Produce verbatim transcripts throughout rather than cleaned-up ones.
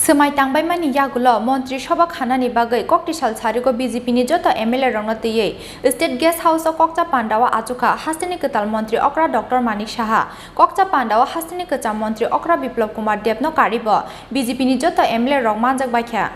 Swmai tangbaimani yagulo Montri Sobha khanani bagwi koktisal sarigo B J P ni joto M L A rokno twiwi State Guest House o kokcha pandao achukha hasteni kwtal Montri okra Doctor Manik Saha. Kokcha pandao hasteni kwcham Montri okra Biplab Kumar Deb no karibo B J P ni joto M L A rok manjak baikha.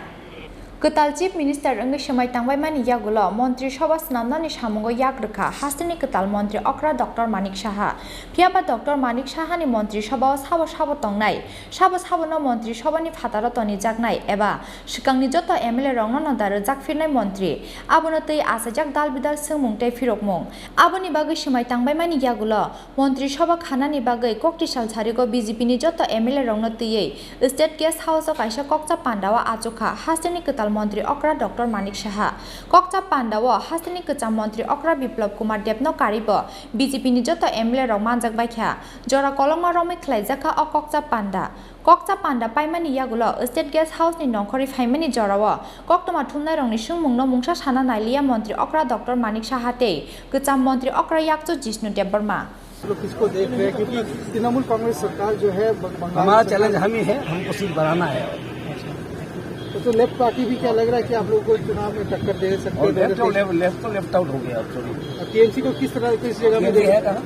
Kwtal Chief Minister wngwi swmai tangbaimani yagulo Montri Sobha swnamnani samungo yak rwkha hasteni kwtal Montri okra Doctor Manik Saha. Phiyaba Doctor Manik Sahani Montri Sobhao sabo sabo tongnai, sabo sabono Montri Sobhani phataro tonijaknai eba swkangni joto M L A rokno no da rwjakphirnai Montri. Abono twi achaijak dal bidal swngmung tei phirokmung. Aboni bagwi swmai tangbaimani yagulo Montri Sobha khanani bagwi koktisal sarigo B J P ni joto M L A rokno twiwi State Guest House o kaisa kokcha pandao achukha hasteni kwtal Montri okra Doctor Manik Saha. Kokcha pandao hasteni kwcham Montri okra Biplab Kumar Deb no karibo B J P ni joto M L A rok manjak baikha. Jora kolokma romwi khlaijakha o kokcha panda. Kokcha panda paimani yagulo State Guest House ni nongkhorwi phaimani jorao koktwma thumnairokni swngmungno mungsa sana nailiya Montri okra Doctor Manik Saha tei kwcham Montri okra yakchu Jishnu Debbarma. लोग किसको देख रहे हैं? क्योंकि तृणमूल कांग्रेस सरकार जो है ब-, बंगाल हमारा सरकार चैलेंज हम ही है, हमको सीट बनाना है। तो, तो लेफ्ट पार्टी भी क्या लग रहा है कि आप लोगों को चुनाव में टक्कर दे सकते हैं? और लेफ्ट, लेफ्ट, लेफ्ट तो लेफ्ट आउट हो गया, सॉरी। टीएमसी को किस तरह, किस जगह में टीएमसी देख है कहाँ?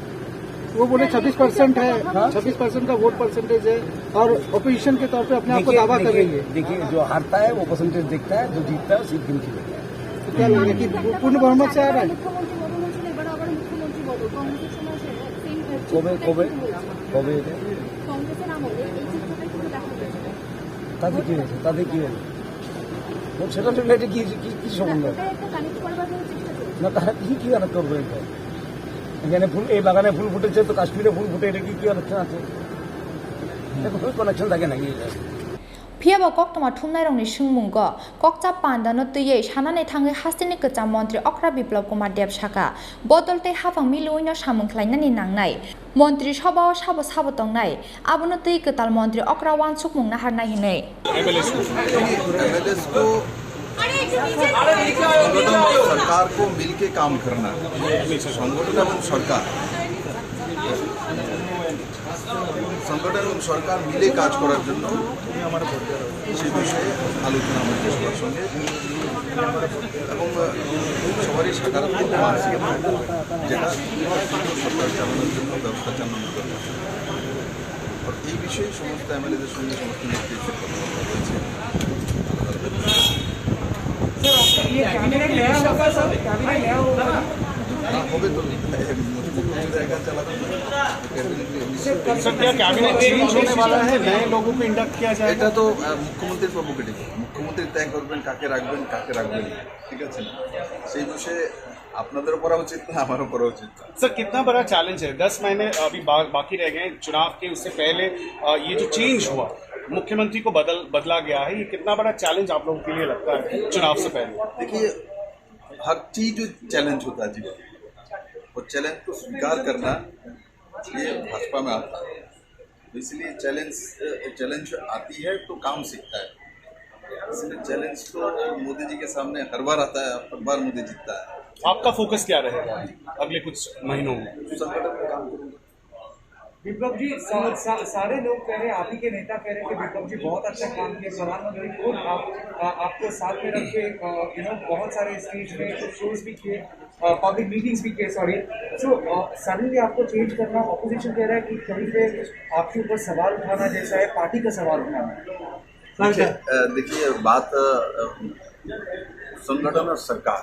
वो बोले छब्बीस परसेंट है, हाँ? छब्बीस परसेंट का वोट परसेंटेज है और अपोजिशन के तौर पे अपने आप को देखिए, दावा कर देखिए, रही है। देखिए, जो हारता है वो परसेंटेज देखता है, जो जीतता है वो सीट गिनती लेता है। तो क्या लग रहा है कि पूर्ण बहुमत से आ रहा है? मुख्यमंत्री बोलो, मुझे बड़ा बड़ा मुख्यमंत्री बोलो, कांग्रेस के समय से है, सेम है, কবে, কবে? কবে এটা? কংগ্রেসের আমলে এই চিত্রটাই কিন্তু দেখা গেছে। তাতে কি হয়েছে? তাতে কি হয়েছে? ও সেটা তো এটা কি, কি, কি সম্বন্ধে? না, ওটা একটা কানেক্ট করবার জন্য চেষ্টা করছি। না, তারা কি, কি কানেক্ট করবে এটা? এখানে ফুল, এই বাগানে ফুল ফুটেছে, তো কাশ্মীরে ফুল ফুটে, এটা কি, কি কানেকশন আছে? এটা কোনো কানেকশন থাকে নাকি এটা? Phiyaba koktwma thumnairokni swngmungo kokcha pandano twiwi sanani thangwi hasteni kwcham Montri okra Biplab Kumar Deb sakha, bodol tei haphang milwino samung khlainani nangnai. Montri Sobhao sabo sabo tongnai, abono twi kwtal Montri okra uansukmung naharnai hwnwi. MLAs को सरकार को मिलके काम करना है। संगठन एवं सरकार, संगठन एवं सरकार मिले काज करार जन्य से विषये आलोचना होयेछे सबार संगे एवं सबारई सकारात्मक मानसिकता, जेटा सुंदर सरकार चालानोर जन्य, व्यवस्था चालानोर जन्य। और এই বিষয়ে সমস্ত এমএলএদের সঙ্গে সমস্ত নেতৃত্বের কথা বলা হয়েছে। ये कैबिनेट नया होगा सर, कैबिनेट नया होगा। না হবে তো, মুখ্যমন্ত্রী একা চালাবেন না। कैबिनेट में নিশ্চয়ই सर, क्या कैबिनेट चेंज होने वाला है, नए लोगों को इंडक्ट किया जाएगा? এটা তো, আহ, মুখ্যমন্ত্রীর প্রেরোগেটিভ। মুখ্যমন্ত্রী তয় করবেন কাকে রাখবেন, কাকে রাখবেন না। ঠিক আছে? সেই বিষয়ে আপনাদেরও পড়া উচিত না, আমারও পড়া উচিত না। सर, कितना बड़ा चैलेंज है? दस महीने अभी बा-, बाकी रह गए हैं चुनाव के, उससे पहले, अ, ये जो चेंज हुआ, मुख्यमंत्री को बदल, बदला गया है, ये कितना बड़ा चैलेंज आप लोगों के लिए लगता है चुनाव से पहले? देखिए, हर चीज चैलेंज होता है जीवन में, और चैलेंज को स्वीकार करना, ये भाजपा में आता है। तो इसलिए चैलेंज, चैलेंज आती है तो काम सीखता है। इसलिए चैलेंज तो मोदी जी के सामने हर बार आता है, हर बार मोदी जीतता है। आपका फोकस क्या रहेगा अगले कुछ महीनों में? संगठन में काम करूंगा। विप्लव जी, सा-, सा-, सारे लोग कह रहे हैं, आप ही के नेता कह रहे हैं कि विप्लव जी बहुत अच्छा काम किया, प्रधानमंत्री खुद आप, आ-, आपको साथ में रख के, आ, you know, बहुत सारे स्टेज में शोज भी किए, आ, पब्लिक मीटिंग्स भी किए, सॉरी। सो, आ, सडनली आपको चेंज करना, ऑपोजिशन कह रहा है कि कहीं पे आपके ऊपर सवाल उठाना जैसा है, पार्टी का सवाल उठाना है। देखिए, अ, देखिए, बात, अ, संगठन और सरकार,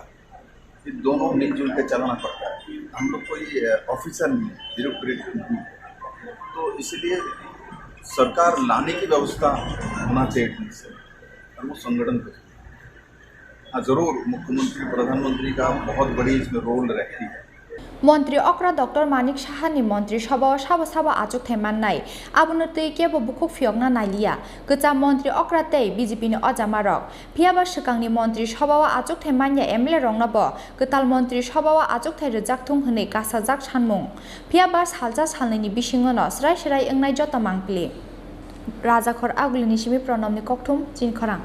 ये दोनों मिलजुल के चलाना पड़ता है। हम लोग कोई, अ, ऑफिसर नहीं है, ब्यूरोक्रेट नहीं है। तो इसीलिए सरकार लाने की व्यवस्था होना चाहिए ठीक से, और वो संगठन को। हाँ, जरूर, मुख्यमंत्री, प्रधानमंत्री का बहुत बड़ी इसमें रोल रहती है। Montri okra Doctor Manik Sahani Montri Sobhao sabo sabo achukthai mannai, abono twi kebo bukhuk phiyokna nailiya. Kwcham Montri okra tei B J P ni ojamarok. Phiyaba swkangni Montri Sobhao achukthai manya M L A rokno bo kwtal Montri Sobhao achukthai rwjak thung hwnwi kasajak sanmung. Phiyaba salsa salnwini bisingono swrai swrai wngnai joto mangpili. Rajakhor Agulini simi Pronomni kokthum, Chini Khorang.